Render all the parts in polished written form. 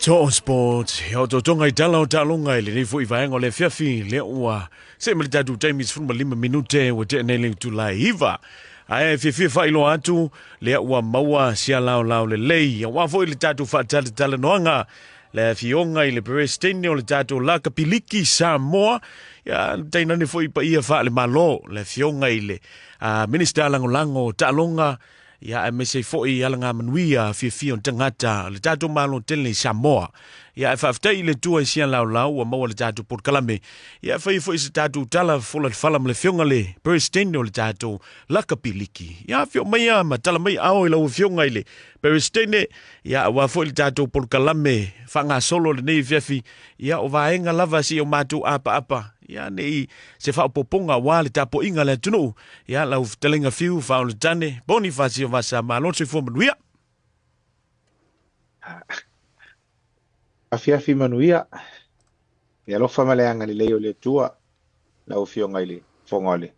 Talksport, ia otootoga i tala o taaloga i lenei foi vaega o le afiafi, lea ua see ma le tatou taimi 15 minute ua tea nei le itula e 9. Ae fiafia faailoa atu, lea ua maua sia laolao lelei, aua foi le tatou faatalatalanoaga le afioga i le Peresetene o le tatou Lakapiliki Samoa, ia tainane foi paia faale-Malo, le afioga i le Minisita Lagolago o Taaloga, ia aemaise ai foi alagamanuia fiafia o tagata o le tatou Malo tele i Samoa. Ia ae faafetai i le Atua i sia laolao ua maua le tatou polokalame. Ia e fai foi se tatou tala fola le fala ma le afioga le Peresetene o le tatou Lakapiliki. Ia afio mai ma tala mai ao i lau afioga i le Peresetene. Ia aua foi le tatou polokalame faagasolo lenei afiafi. Ia o vaega lava si o matou apaapa. Ia nei se faaopoopoga aua le tapuaiga a le atunuu. Ia lau fetalaiga Fiu Faaoletane Ponifasio Vasa, malo le soifua manuia. Afiafi manuia, le alofa ma le agalelei o le Atua, lau Afioga i le Fofoga o le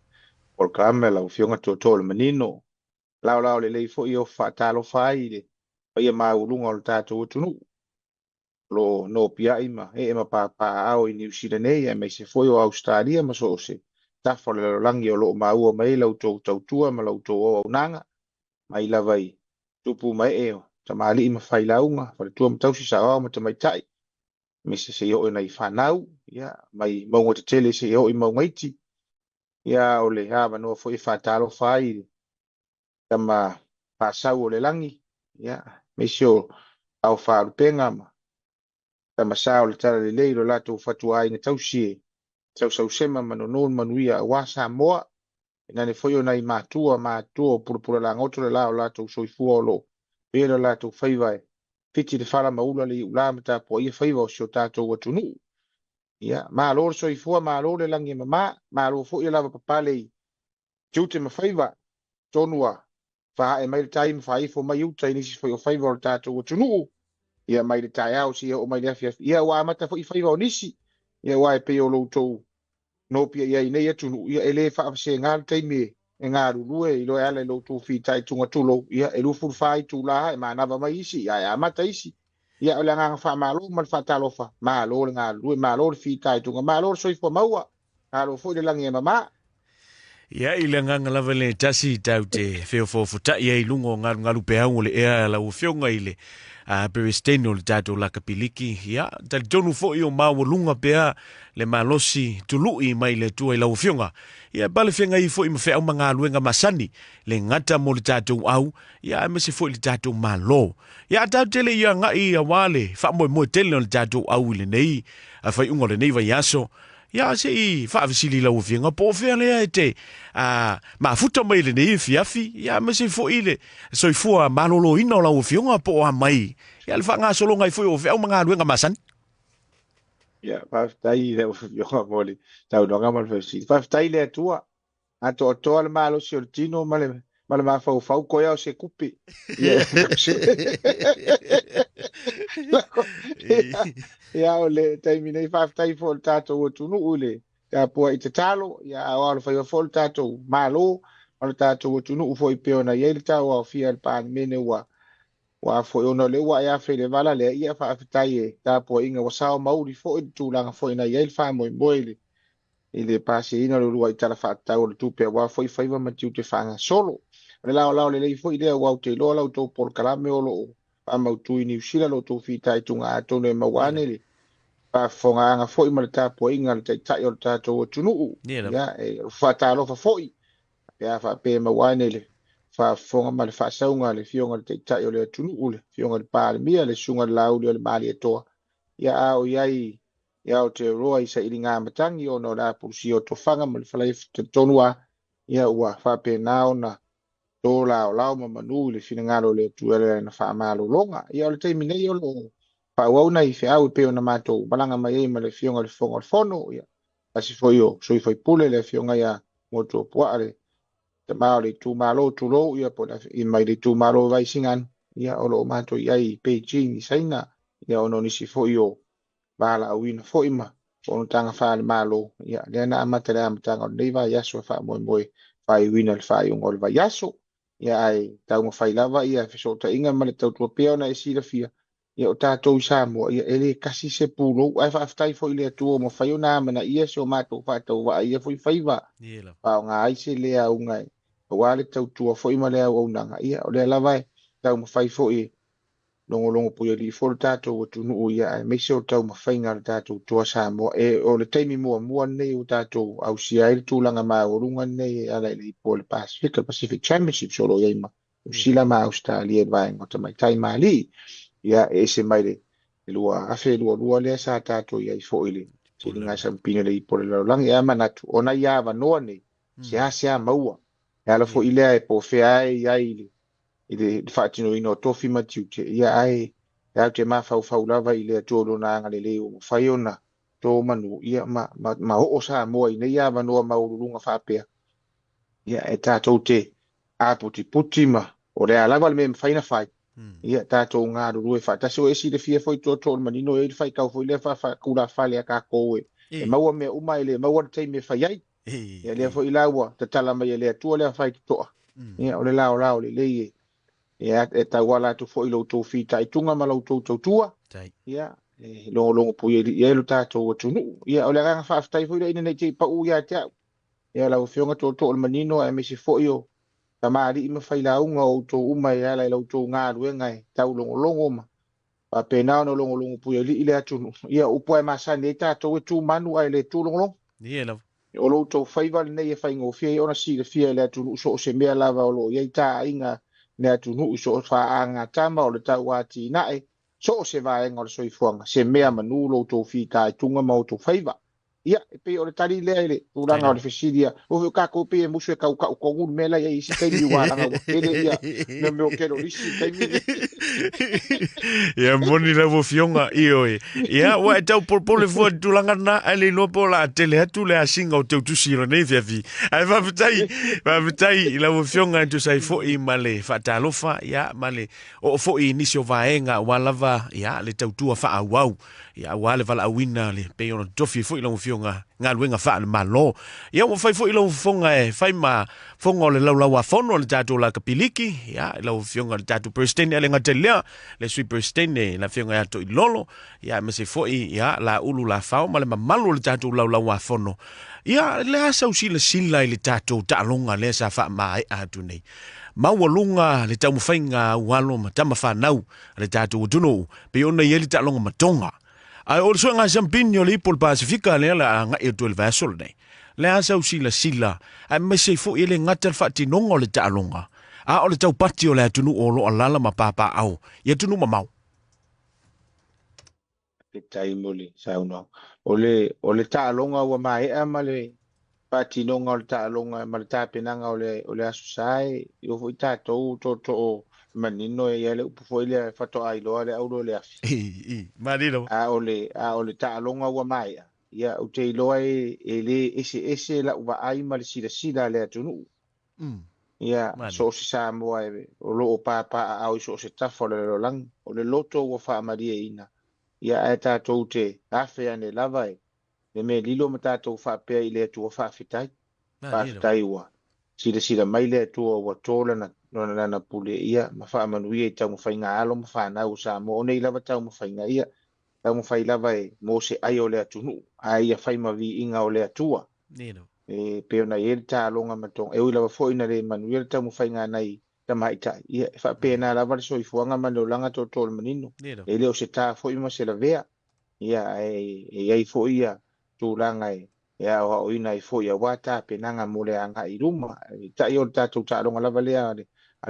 Polokalame, lau Afioga Tootoo o le Manino, laolao lelei foi o faatalofa ai i le paia maualuga o le tatou atunuu, o lo o nopiai ma ee ma papaaao i Niu Sila nei, aemaise foi o Ausetalia ma so o se tafa o le lalolagi o lo o maua mai ai la outou tautua ma la outou auaunaga, mai lava i tupu ma ee o tamalii ma failauga, faletua ma tausi, saoao ma tamaitai, aemaise seia oo i nai fanau, ia, mai mauga tetele seia oo i mauga iti. Ia, o le avanoa foi e faatalofa ai i le tama faasau o le lagi, ia, aemaise o ao faalupega ma tama sa o le talalelei i lo latou fatuaiga tausi e sausausema ma nono le manuia aua Samoa. Tainane foi o nai matua matutua o pulapula lagoto le la o latou soifua o lo o pea lo latou faiva e fiti le fala ma ula le iulā ma tapuaia faiva o si o tatou atunuu. Ia, malo le soifua, malo le lagi e mama, malo foi le lavapapale i tiute ma faiva, tonu ua faaee mai le tai ma faaifo mai uta i nisi foi o faiva o le tatou atunuu, ia mai le taeao seia oo mai le afiafi. Ia ua amata foi faiva o nisi, ia aua e pei o lo outou nopia i ai i nei atunuu, ia e le faavasega le taimi e galulue i loa e ala i lo outou fitaituga tulou, ia e 24 itula e manava mai isi, ae amata isi. Ia o le agaga faamalo ma le faatalofa, malo le galulue, malo le fitaituga, malo le soifua maua, malo foi le lagi e mama. Ia i le agaga lava le tasi tau te feofoofotai ai i luga o galugalu peau o le ea lau afioga i le Peresetene o le tatou Lakapiliki. Ia, talitonu foi o maualuga pea le malosi tului mai le Atua i lau afioga. Ia, pale feagai foi ma feau ma galuega masani, le gata mo le tatou au, ia aemaise foi le tatou Malo. Ia, a tatou te le i agai aua le faamoemoe tele o le tatou au i lenei faaiuga o lenei vaiaso, Ia, se i faafesili i lau afioga, po o fea lea e te mafuta mai i lenei afiafi, ia aemaise foi le soifua maloloina o lau afioga po o a mai, ia le faagasologa ai foi o feau ma galuega masani. Ia, faafetai i lau afioga mo le saunoaga ma le fesili. Faafetai i le Atua, atoatoa le malosi o le tino ma le ma le mafaufau koe ao se kupe. Ia, ia o le taimi nei faafetai foi le tatou atunuu i le tapuai tatalo, ia a o alofaiva foi le tatou Malo ma le tatou atunuu foi pei ona i ai le tauaofia e le Palemene ua ua foi ona o lea ua e afe i le vala lea, ia faafetai e tapuaiga ua sao mauli foi le tulaga foi na i ai le faamoemoe i le i le pasiaina o le uluai Tala Faatatau o le Tupe aua foi faiva ma tiute faagasolo. O le laolao lelei foi lea aua ou te iloa la outou polokalame o lo o faamautu i Niu Sila lo outou fitaituga atonu e maua ane le faafofogaaga foi ma le tapuaiga a le Taitai o le tatou atunuu. Ia, e faatalofa foi pe a faapea e maua ane le faafofoga ma le faasauga a le Afioga i le Taitai o le atunuu, le Afioga i le Palemia, le Susuga i le Laauli o le Malietoa, ia a o i ai i Aotearoa i sailiga matagi ona o le apulusia o tofaga ma le falaefu talitonu a ia ua faapena ona to laolao ma manu i le finagalo o le Atua i lana faamalologa. Ia o le taimi nei o lo o faaauau nai feau e pei ona matou malaga mai ai ma le Afioga i le Fofoga o le Fono, ia tasi foi o sui faipule le Afioga ia Motuopuaa le tama o le itumalo tulou ia po o mai le itumalo o Vaisigano, ia o lo o matou i ai i Beijing i Saina, ia ona o nisi foi o valaauina foi ma fonotaga faale-Malo, ia lea na amata le amataga o lenei vaiaso e faamoemoe faaiuina le faaiuga o le vaiaso. Ia ae taumafai lava ia fesootaiga ma le tautua pea ona e silafia. Ia, o tatou i Samoa, ia, e le tasi se pulou, ae faafetai foi i le Atua ua mafai ona amanaia si o matou faatauvaa i ia foi faiva, Ia lava. faaaoga ai se le auga aua le tautua foi ma le auaunaga. Ia, o lea lava e taumafai foi e logologo puialii foi le tatou atunuu, ia, aemaise o le taumafaiga a le tatou Toa Samoa. E, o le taimi muamua lenei ua tatou ausia ai le tulaga maualuga lenei e ala i le ipu o le Pasefika, Pacific Championships o lo o i ai ma Niu Ia lava. Sila ma Ausetalia i le vaega o tamaitai ma alii. Ia, e ese mai le 2022 lea sa tatou i ai foi i le Po le siliga lalolagi. sampini o le ipu o le lalolagi. Ae manatu, o nai avanoa nei, seasea maua. E ala Ia foi lava. lea e po fea ai i ai i le faatinoina o tofi ma tiute, ia ae e au te mafaufau lava i le Atua o lona agalelei ua mafai ona to manu, ia ma oo Samoa i nei avanoa maualuluga faapea, ia e tatou te aputiputi ma o le a lava le mea e mafai ona fai, ia tatou galulue faatasi. O e silafia foi tootoo o le manino e i ai le faitau foi lea faafaatulafale a tatou e E. maua mea uma e le maua le taimi e fai ai. E. Ia lea E. foi la ua tatala mai e le Atua lea faitotoa. Ia o le laolao lelei e ia, e tauala atu foi i lo outou fitaituga ma la outou tautua, Tai. ia, e logologo puialii ai lo tatou atunuu. Ia, o le agaga faafetai foi lea ina ne i te i pau ia te au. Ia, lau Afioga Tootoo o le Manino, aemaise foi o tamalii ma failauga o outou uma e ala i la outou galuega e taulogologo ma faapena ona logologo puialii le atunuu. Ia, o upu lava e masani ai tatou e tu manu ae le tu logologo. Ia lava. O lo outou faiva lenei e faigofie ai ona silafia e le atunuu so o se mea lava o lo o i ai taaiga le atunuu i so o faagatama o le tauatinae, so o se vaega o le soifuaga, se mea manu lo outou fitaituga ma outou faiva. Ia, e pei o le tali lea i le Tai tulaga o lava. le fesili a, o foi tatou pei e musu e tautau tonu le mea la i ai i isi taimi ua laga ua tele ia mea o kelolisi i le taimi lenei. Ia moni lau afioga ioe. Ia ua e tau polepole fua i le tulaga lena ae le iloa po o le a tele atu le asiga o teutusi i lenei afiafi. Ae faafetai, faafetai i lau afioga e tusa ai foi ma le faatalofa ia ma le oo foi i nisi o vaega aua lava ia le tautua faaauau ia aua le valaauina le pei ona totofi ai foi lau afioga galuega faale-Malo. Ia ua fai foi lau fofoga e fai ma fofoga o le Laulau-a-Fono a le tatou Lakapiliki, ia lau afioga i le tatou Peresetene a le gata i lea, le Sui Peresetene le afioga ia Toilolo, ia aemaise foi ia Laulu Lafao ma le mamalu o le tatou Laulau-a-Fono. Ia le a sau silasila i le tatou taaloga lea sa faamaea atu nei. Maualuga le taumafaiga a alo ma tama fanau a le tatou atunuu, pei ona i ai le taaloga matoga. Ae o le suega siampini o le ipu o le Pasefika lea o le a agai atu ai i le vaiaso lenei. Le a sau silasila, aemaise ai foi e le gata le faatinoga o le taaloga, a o le taupati o le atunuu o lo o alaala ma papaaao i atunuu mamao. Faafetai mo le saunoaga. O le taaloga ua maea ma le faatinoga o le taaloga ma le tapenaga o le Aso Sa e oo foi tatou tootoo manino e i ai le upu foi lea faatoa iloa le auro i le afi. Malie lava. A o le taaloga ua maea, ia ou te iloa e le eseese lau vaai ma le silasila a le atunuu. Ia, Malie. so o se Samoa e o lo o papaaao i so o se tafa o le lalolagi, o le loto ua faamalieina, ia ae tatou te afe ane lava e le mea lilo ma tatou faapea i le Atua faafetai. Malie lava. Faafetai ua silasila mai le Atua ua to lana pule ia ma faamanuia i taumafaiga a alo ma fanau o Samoa. O nei lava taumafaiga ia, taumafai lava e mo se ai o le atunuu, ae ia fai ma viiga o le Atua. Malie lava. E pei ona i ai le taaloga ma toga, e ui lava foi ina le manuia le taumafaiga a nai tamaitai, ia e faapena lava le soifuaga ma le olaga tootoo o le manino. Malie lava. E le o se tā foi ma se lavea, ia ae e i ai foi ia tulaga e aoaoina ai foi aua tapenaga mo le agai i luma. E tai o le tatou taaloga lava lea a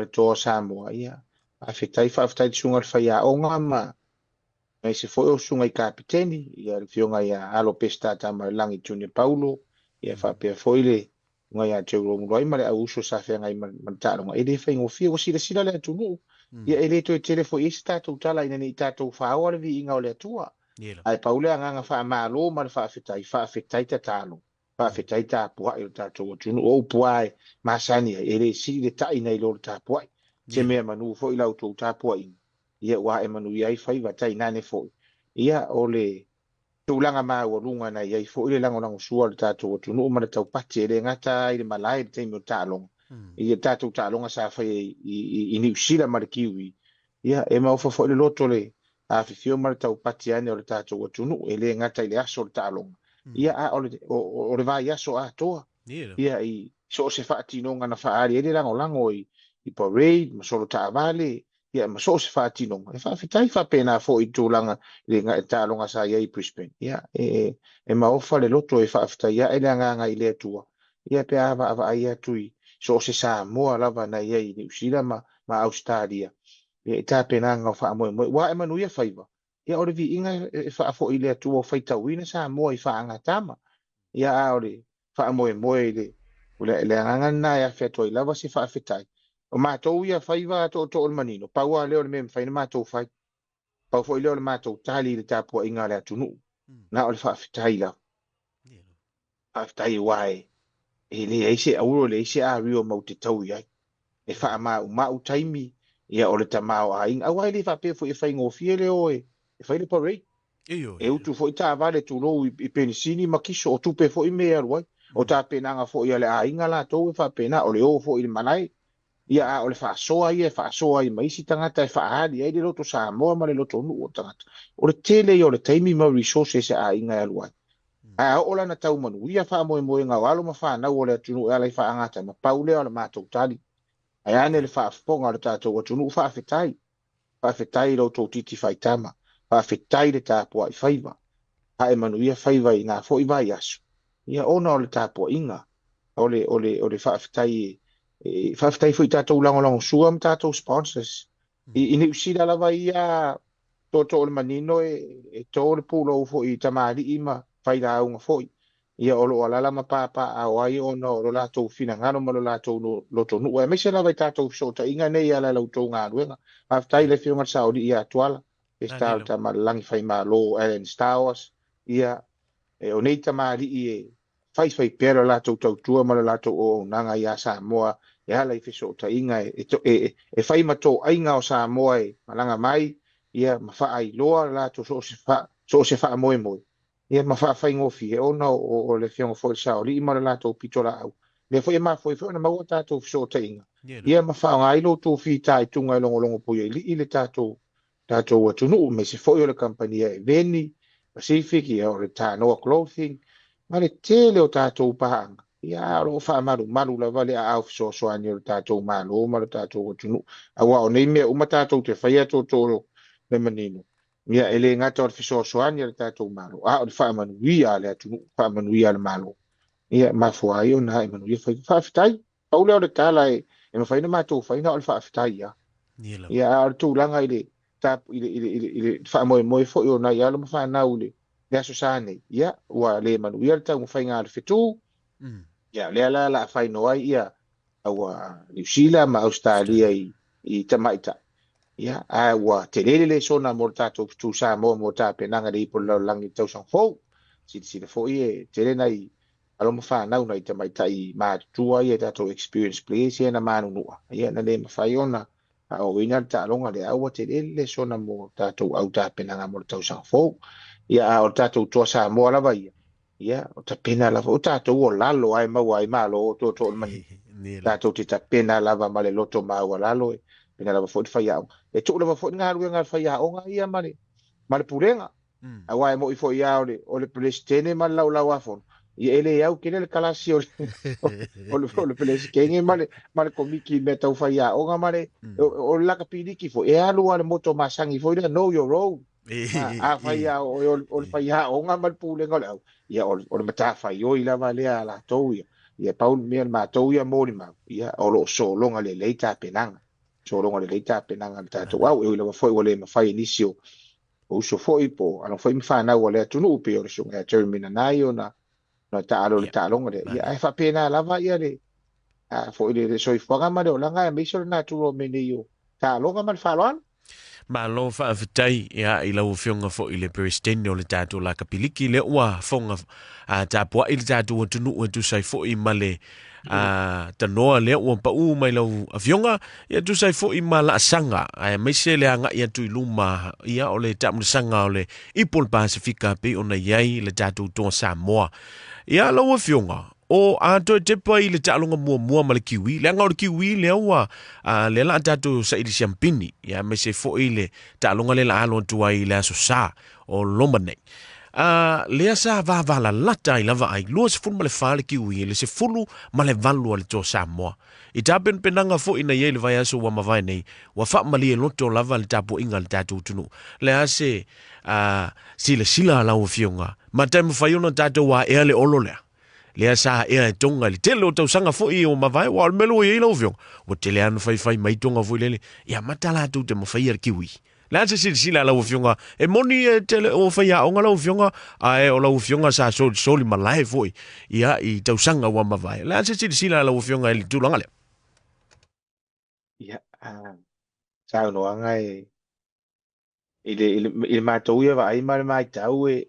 le Toa o Samoa, ia faafetai, faafetai i le susuga i le faiaoga ma aemaise foi o susuga i kapiteni, ia le afioga ia Alo Peseta Tamaiolagi Junior Paulo, ia faapea foi le susuga ia Jerome Uluai ma le au uso sa feagai ma le taaloga. E le faigofie, ua silasila le atunuu, ia e le toe tele foi i ai se tatou tala ina ne i tatou faoa le viiga o le Atua. Ae pau le agaga faamalo ma le faafetai, faafetai tatalo, faafetai tapuai o le tatou atunuu. O upu lava e masani ai, e le sili le tai nai lo le tapuai. Se mea manu foi la outou tapuaiga, ia ua ae manuia ai faiva tainane foi. Ia o le tulaga maualuga na i ai foi le lagolagosua o le tatou atunuu ma le taupati, e le gata ai i le malae i le taimi o taaloga, i le tatou taaloga sa fai i Niu Sila ma le Kiwi, ia e maofa foi le loto le Afifio ma le taupati ane o le tatou atunuu, e le gata i le aso o le taaloga, ia a o le, o le vaiaso atoa, ia i so o se faatinoga na faaali ai le lagolago i parade ma solo taavale, ia ma so o se faatinoga. E faafetai faapena foi i tulaga i le taaloga sa i ai i Brisbane. Ia e maofa le loto e faafetai ae le agaga i le Atua, ia pe a vaavaai atu i so o se Samoa lava na i ai i Niu Sila ma Ausetalia, ia i tapenaga o faamoemoe. Ua ae manuia faiva, ia o le viiga e faafoi i le Atua o faitauina Samoa i faagatama. Ia a o le faamoemoe i le, o le, le agaga lena e afe atu ai lava se faafetai. O matou ia faiva tootoo o le manino, pau lava lea o le mea e mafai ona matou fai. Pau foi lea o le matou tali i le tapuaiga a le atunuu. Na o le faafetai lava. Faafetai aua e leai se auro, e leai se ario mau te tau i ai. E faamaumau taimi, ia o le tamaoaiga. Aua e le faapea foi e faigofie le o e fai le parade. E utu foi taavale tulou i penisini ma kiso, o tupe foi mea e alu ai. O tapenaga foi a le aiga latou e faapena, o le o foi i le malae. Ia a o le faasoa ia e faasoa ai ma isi tagata e faaali ai le loto Samoa ma le loto nuu o tagata. O le tele ia o le taimi ma resources a aiga e alu ai. Ae a oo la ina tau manuia faamoemoega o alo ma fanau o le atunuu e ala i faagata, ma pau lea o le matou tali. Ae ane le faafofoga a le tatou atunuu, faafetai. Faafetai i lo outou titi faitama. Faafetai le tapuai faiva. Ae manuia faiva i na foi vaiaso. Ia ona o le tapuaiga, o le, o le, o le faafetai, e, faafetai foi i tatou lagolagosua ma tatou sponsors. I Niu Sila lava ia tootoo o le manino e to le pulou foi i tamalii ma failauga foi. Ia o lo o alaala ma papaaao ai ona o lo latou finagalo ma lo latou lotonuu, aemaise lava i tatou fesootaiga nei e ala i la outou galuega. Faafetai i le Afioga i le Saoalii ia Tuala, Peseta o le Tamalelagi Faimalo Alan Stowers, ia o nei tamalii e faifai pea lo latou tautua ma lo latou auaunaga ia Samoa e ala i fesootaiga e fai ma toaiga o Samoa e malaga mai, ia ma faailoa lo latou so o se faamoemoe, ia ma faafaigofie ona o le Afioga foi i le Saoalii ma le latou pitolaau. Lea foi e mafua ai foi ona maua tatou fesootaiga, ia ma faaaoga ai lo outou fitaituga e logologo puialii le tatou atunuu, aemaise foi o le kamupani e Veni Pacific, ia o le Tanoa Clothing, ma le tele o tatou paaga. Ia o lo o faamalumalu lava le aao fesoasoani o le tatou Malo ma le tatou atunuu. Aua o nei mea uma tatou te faia tootoo le manino, ia e le gata o le fesoasoani a le tatou Malo, a o le faamanuia a le atunuu, faamanuia a le Malo. Ia mafua ai ona ae manuia faiva. Faafetai. Pau lea o le tala e mafai ona matou faina o le faafetai ia. Ia a o le tulaga i le i le i le i le faamoemoe foi o nai alo ma fanau i le Aso Sa nei, ia ua le manuia le taumafaiga a le fetu. Ia lea la la faino ai ia aua Niu Sila ma Australia i tamaitai. Ia a ua tele le lesona mo le tatou fetu Samoa mo tapenaga le ipu o le lalolagi i le tausaga fou. Silasila foi e tele nai alo ma fanau nai tamaitai matutua ia tatou experience players ia na manunua, ia na le mafai ona faaauauina le taaloga lea, a ua tele le lesona mo tatou au tapenaga mo le tausaga fou. Ia a o le tatou toa Samoa lava ia, ia o tapena lava, o tatou o lalo ae maua ai malo o tootoo o le manino. Tatou te tapena lava ma le loto maualalo, e pena lava foi le faiaoga. E tuu lava foi le galuega a le faiaoga ia ma le pulega. Aua e moi foi lava o le Peresetene ma le Laulau-a-Fono, ia e le au tele le kalasi o le Peresetene ma le komiti i mea tau faiaoga ma le o le lakapiliki foi, e alu lava le moto masani foi lea, know your role. Afai lava o le faiaoga ma le pulega o le au, ia o le matafaioi lava lea a latou ia. Ia pau le mea le matou ia molimau, ia o lo o sologa lelei tapenaga. Sologa lelei tapenaga a le tatou au. E ui lava foi ua le mafai e nisi o uso foi po alo foi ma fanau o le atunuu pei o le susuga ia Jeremy Nanai ona taalo le taaloga lea. Ia ae faapena lava ia le foi le soifuaga ma le olaga aemaise o le natura o mea nei o taaloga ma le faaaloalo. Malo faafetai ia i lau Afioga foi i le Peresetene o le tatou Lakapiliki lea ua fofoga tapuai le tatou atunuu e tusa ai foi ma le tanoa lea ua pau mai lau Afioga ia tusa ai foi ma laasaga aemaise le agai atu i luma ia o le taamulisaga o le ipu o le Pasefika pei ona i ai le tatou toa Samoa. Ia lau Afioga. O a toe tepa i le taaloga muamua ma le Kiwi, leaga o le Kiwi lea ua lea la tatou saili siampini, ia aemaise foi le taaloga lea la alo atu ai i le Aso Sa o loma nei. Lea sa vavalalata ai lava ai, 24 le Kiwi i le 18 a le Toa Samoa. I tapenapenaga foi na i ai le vaiaso ua mavae nei, ua faamalie loto lava le tapuaiga a le tatou atunuu. Le a se silasila a lau Afioga, ma taumafai ona tatou aea le olo lea. Lea sa aea e Tonga i le tele o tausaga foi o mavae, aua o le mea lea ua i ai lau Afioga, ua tele lava ona faifai mai Tonga foi lele, ia mata latou te mafaia le Kiwi. Le a se silasila a lau Afioga, e moni e tele o faiaoga lau Afioga, ae o lau Afioga sa solisoli malae foi ia i tausaga ua mavae. Le a se silasila a lau Afioga i le tulaga lea? Ia, saunoaga e i le matou ia vaai ma le matau e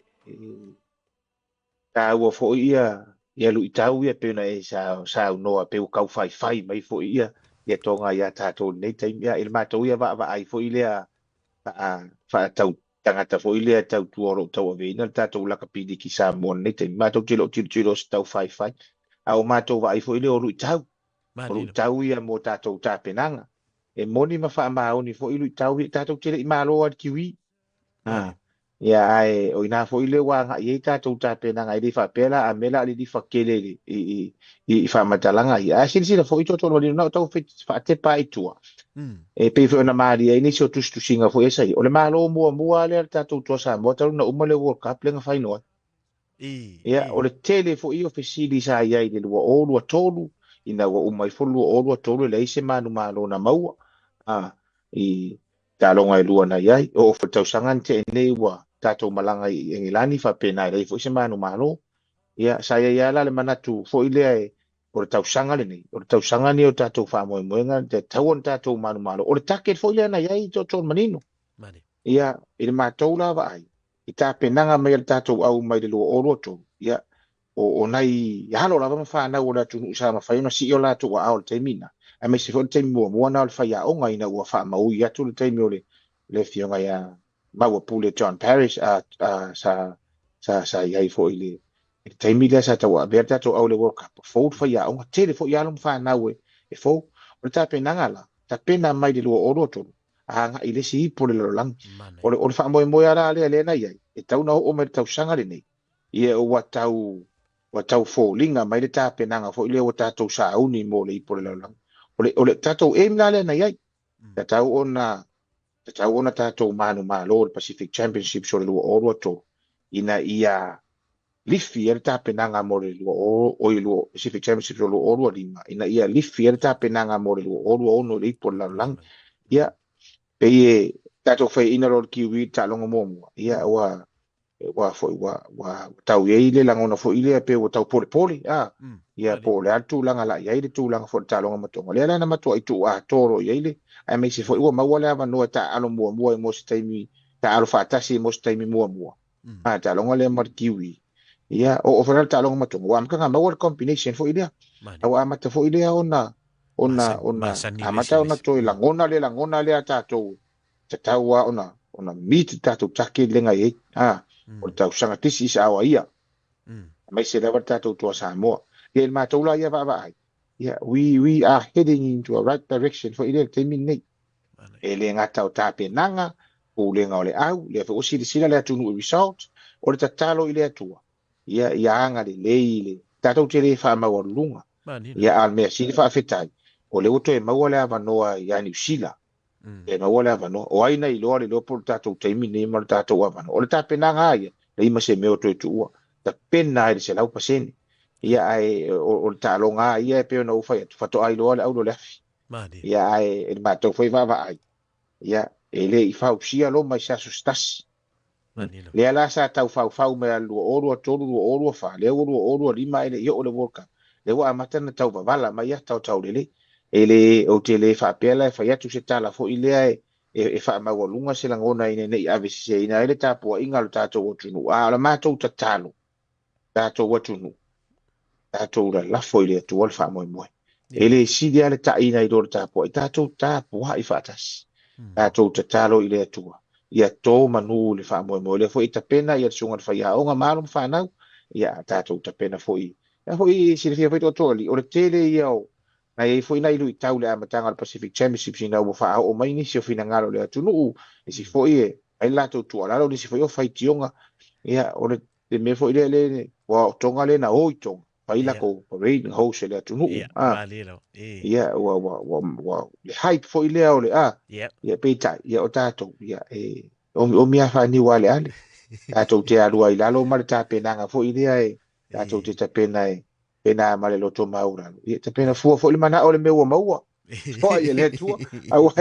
taua foi ia luitau ia pei ona e saunoa pei ua tau faifai mai foi ia Tonga ia tatou i lenei taimi. Ia, i le matou ia vaavaai foi lea faatau tagata foi lea tautua o lo o tauaveina le tatou lakapi liki Samoa i lenei taimi. Matou te le o tilotilo o se tau faifai, a o matou vaai foi lea o luitau. O luitau ia mo tatou tapenaga. E moni ma faamaoni foi luitau ia, tatou te le i malo lava i le Kiwi. Ia, ae o ina foi lea ua agai ai tatou tapenaga, e le faapea la a mea la a lilifa tele i faamatalaga ia. Ae silasila foi toatolu alii na o tau faatepa ai tua. E pei foi ona malie ai nisi o tusitusiga foi e sa ia. O le malo muamua lea le tatou Toa Samoa talu na uma le World Cup lea na fai noa. Ia, o le tele foi o fesili sa i ai i le 2023, ina ua uma ifo le 2023 e leai se manumalo na maua i taaloga e lua na i ai. O foi le tausaga na tea nei ua tatou malaga i Engelani faapena e leai foi se manumalo. Ia, sa i ai lava la le manatu foi lea e o le tausaga lenei, o le tausaga lenei o tatou faamoemoega, e tatau ona tatou manumalo. O le target foi lea na i ai toatolu manino. Ia, i le matou la vaai, i tapenaga mai a le tatou au mai le 2023, ia, o nai alo lava ma fanau o le atunuu sa mafai ona sii o latou aao i le taimi na, aemaise foi le taimi muamua na o le faiaoga ina ua faamaui atu le taimi o le afioga ia Mauapule John Parrish, sa i ai foi i le taimi lea sa tauavea le tatou au i le World Cup, fou le faiaoga, tele foi alo ma fanau e fou. O le tapenaga la, tapena mai le 2023, agai i le isi ipu o le lalolagi. O le faamoemoe lava lea lea na i ai, e tau na oo mai le tausaga lenei, ia ua tau foliga mai le tapenaga foi lea ua tatou sauni mo le ipu o le lalolagi. O le tatou aim la lea na i ai, tatau ona tatou manumalo le Pacific Championships o le 2023, ina ia lifi ai le tapenaga mo le Pacific Championships o le 2025, ina ia lifi ai le tapenaga mo le 2026 i le ipu o le lalolagi. Ia, pei e tatou faiaina loa le Kiwi i le taaloga muamua, ia ua foi ua tau i ai le lagona foi lea pe ua tau polepole, ia po o le a le tulaga la i ai le tulaga foi le taaloga ma Tonga. Lea la na matuai tuu atoa loa i ai le, aemaise foi ua maua le avanoa e taaalo muamua i mo se taimi, taaalo faatasi i mo se taimi muamua. Taaloga lea ma le Kiwi. Ia, o foi la le taaloga ma Tonga. Ua amata ona maua le combination foi lea. Ua amata foi lea ona amata ona toe lagona le lagona lea tatou tatau lava ona meet tatou target lea na i ai. O le tausaga, this is our year. Aemaise lava le tatou Toa Samoa. Ia, i le matou la ia vaavaai, ia, we are heading into a right direction foi lea le taimi lenei. E le gata o tapenaga, pulega o le au, lea foi ua silasila le atunuu i result, o le tatalo i le Atua. Ia, ia agalelei le tatou te le faamaualuluga. Ia, a o le mea sili faafetai, o lea ua toe maua le avanoa ia Niu Sila. E maua le avanoa. O ai na iloa le iloa po o le tatou taimi nei ma le tatou avanoa. O le tapenaga a ia, leai ma se mea o toe tuua. Tapena ai le 100%. Ia, ae o le taaloga a ia e pei ona ou fai atu, faatoa iloa le aulo o le afi. Ia, ae e le matou foi vaavaai, ia, e le i fausia Roma i se aso se tasi. Lea la sa tau faufau mai a le 2023, 2024, lea ua 2025 e le i oo le World Cup. Lea ua amata na tau vavala mai ia tau tau lelei. E le, ou te le faapea la e fai atu se tala foi lea e faamaualuga se lagona ina ne i aveseseina ai le tapuaiga o le tatou atunuu. A o le matou tatalo, tatou atunuu, tatou lalafo i le Atua le faamoemoe. E le sili lava le taina i lo le tapuai, tatou tapuai faatasi. Tatou tatalo i le Atua. Ia tō manu le faamoemoe. Lea foi e tapena ia le susuga i le faiaoga ma alo ma fanau, ia tatou tapena foi Ia foi e silafia foi toatoa ali, o le tele ia o na i ai foi nai luitau i le amataga o le Pacific Championships ina ua faaoo mai nisi o finagalo o le atunuu, nisi foi e ai le latou tuualalo, nisi foi o faitioga. Ia, o le le mea foi lea le ua o Tonga lea na o i Tonga, fai latou parade na host e le atunuu. Ia, malie lava. E. Ia, ua le hype foi lea o le a. Ia, peitai, ia o tatou, ia, e omiomi lava faaniu aleale. Tatou te alu ai i lalo ma le tapenaga foi lea e tatou te tapena e pena ma le loto maualalo. Ia tapena fua foi le manao o le mea ua maua. Foai e le Atua, aua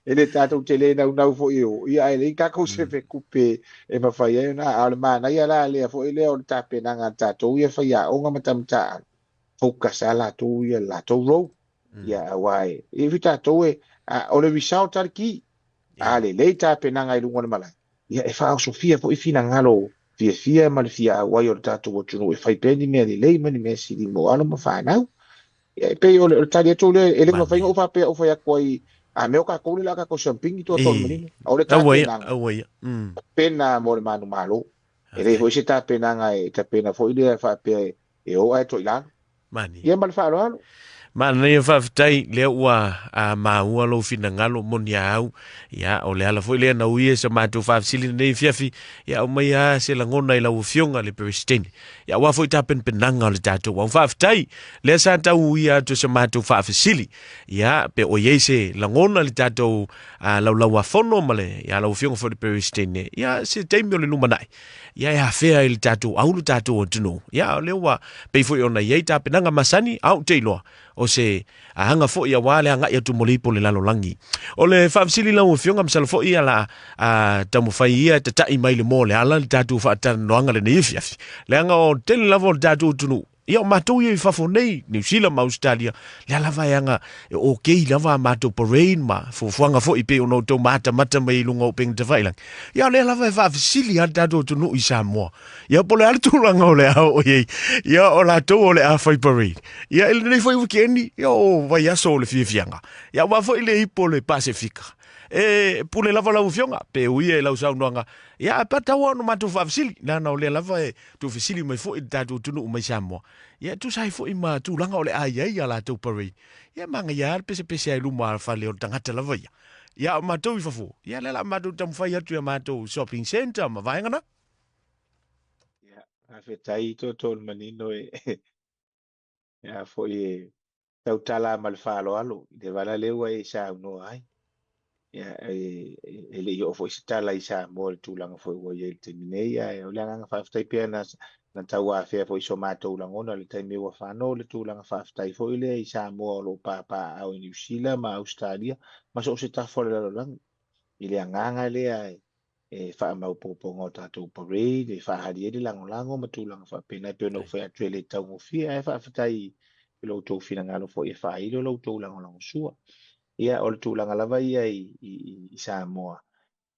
e le tatou te le naunau foi e o, ia ae leai tatou sefe kupe e mafai ai ona, a o le manaia la lea foi lea o le tapenaga a tatou ia faiaoga ma tamataaga, focus a latou ia latou role. Ia aua e, e fi tatou e, a, o le result a le ki, a lelei tapenaga i luga o le malae, ia e faaosofia foi finagalo fiafia ma le fia auai o le tatou atunuu e fai pea ni mea lelei ma ni mea sili mo alo ma fanau. Ia, e pei o le tali atu lea, e le mafai ona ou faapea ou fai atu ai, a mea o tatou le la tatou siampini toa tolu manino. O le tapenaga, Aua ia. Tapena mo le manumalo. E leai foi se tapenaga e tapena foi lea faapea e o ae toi lalo. Mani. Ia ma le faaaloalo. Manaia faafetai lea ua maua lou finagalo moni a au. Ia, o le ala foi lea na ui e sa matou faafesili lenei afiafi, ia aumai lava se lagona i lau Afioga i le Peresetene. Ia, aua foi tapenapenaga o le tatou au. Faafetai, lea sa tau uia atu e sa matou faafesili. Ia, pe o i ai se lagona i le tatou laulauafono ma le, ia, lau Afioga foi i le Peresetene, ia, se taimi o le lumanai. Ia e afea i le tatou au le tatou atunuu. Ia o lea ua pei foi ona i ai tapenaga masani, a ou te iloa, o se aga foi aua le agai atu mo le ipo o le lalolagi. O le faafesili lau Afioga, masalo foi ia la a, taumafai ia e tata'i mai le moa o le ala le tatou faatalanoaga lenei afiafi. Leaga o le tele lava o le tatou atunuu, Ia, o matou ia i fafo nei, Niu Sila ma Ausetalia, lea lava e aga e okei lava a matou parade ma fuafuaga foi pei ona outou matamata mai i luga o upega tafailagi. Ia, o lea lava e faafesili lava le tatou atunuu i Samoa. Ia, po o le a le tulaga o le a oo i ai. Ia, o latou o le a fai parade. Ia, i lenei foi wikendi, ia, o vaiaso o le fiafiaga. Ia, aua foi le ipo o le Pasefika. E pule lava lau Afioga, pe ui e lau saunoaga, ia, ae tatau lava ona matou faafesili, leaga o lea lava e tuufesili mai foi le tatou atunuu mai Samoa, ia e tusa ai foi ma tulaga o le a i ai a latou parade. Ia e manaia lava le pesepese ai luma o le fale o le tagata lava ia. Ia a o matou i fafo, ia lea o le a matou taumafai atu i a matou shopping centre ma vaega na. Ia, faafetai toatolu manino e a foi e tautala ma le faaaloalo i le vala lea ua e saunoa ai. Ia, e le i oo foi se tala i Samoa i le tulaga foi ua i ai i le taimi nei, ae o le agaga faafetai pea na tauafea foi so matou lagona i le taimi ua fano le tulaga faafetai foi lea i Samoa o lo o papaaao i Niu Sila ma Ausetalia ma so o se tafa o le lalolagi i le agaga lea e faamaopoopoga o tatou parade, e faaali ai le lagolago ma tulaga faapena, e pei ona ou fai atu e le taugofie, ae faafetai i lo outou finagalo foi e faailo lo outou lagolagosua. Ia, o le tulaga lava ia i Samoa,